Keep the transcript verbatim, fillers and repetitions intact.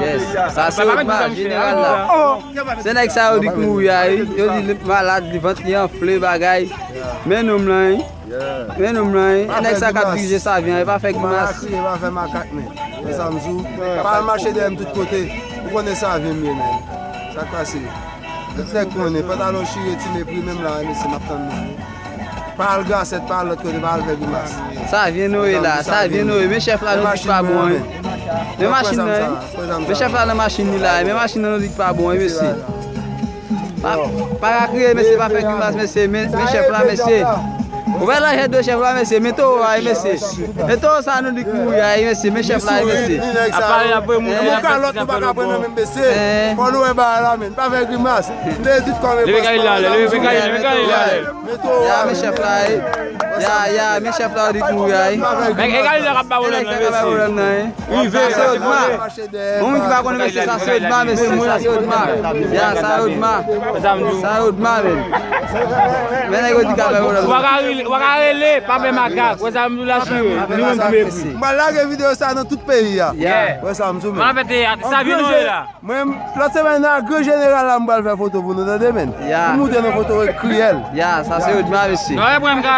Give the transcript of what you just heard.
Yes, sa se Odma, jeneral la. Se nèg sa yo di k mouri a, wi. Yo di li malad, li vant li anfle, bagay. Men nonm lan, wi. Men nonm lan, wi. E nèg sa k ap dirije Savyen an, e pa fè grimas. Pa fè makak, men. Wè sa m di w. Pa al mache dèyè m tout kote. Ou konnen Savyen m ye, men. Sa k pase? Tout nèg konnen, pantalon chire, ti mepri, menm la, mesye, m ap tann nou. Pa al Grasèt, pa al lòt kote, pa al fè grimas. Savyen nou ye la, Savyen nou ye. Men chèf la, nou di pa bon, wi. Men machin nan, wi. Men chèf la nan machin li la, men machin nan, nou di pa bon, wi, mesye. Pa, pa ka kriye, mesye, pa fè grimas, mesye. Men, men chèf la, mesye. Ou wè lajè do chèf la, mesye. Men towo a, wi, mesye. Men towo sa, nou di k mouri a, wi, mesye. Men chèf la, wi, mesye. Ap pale, ap pale moun. Yon kalòt nou pa ka pran nan men mesye. Fò nou wè bagay la, men. Pa fè grimas. M te di tout kòm. Leve kay la, leve kay, leve kay la. Ya, men chèf la, wi. Ya, ya, men chèf la, ou di k mouri a, wi. Men e kay la k ap ba pwoblèm nan, mesye. Rive, sa se Odma. Yon moun ki pa konnen mesye, sa se Odma, mesye, sa se Odma. Ya, sa se Odma. Sa se Odma, men. Men nèg yo di k ap ba pwoblèm. Ou pa ka rele, ou pa ka rele, pa fè makak. Wè sa m di w la, chire. Li menm ki mepri. M pral lage videyo sa nan tout peyi a. Wè sa m di w, men. Mwen, lòt semèn nan, gran jeneral la, m pral fè foto pou nou, tande, men. Pou montre nou foto kriyèl. Ya, sa se Odma, mesye.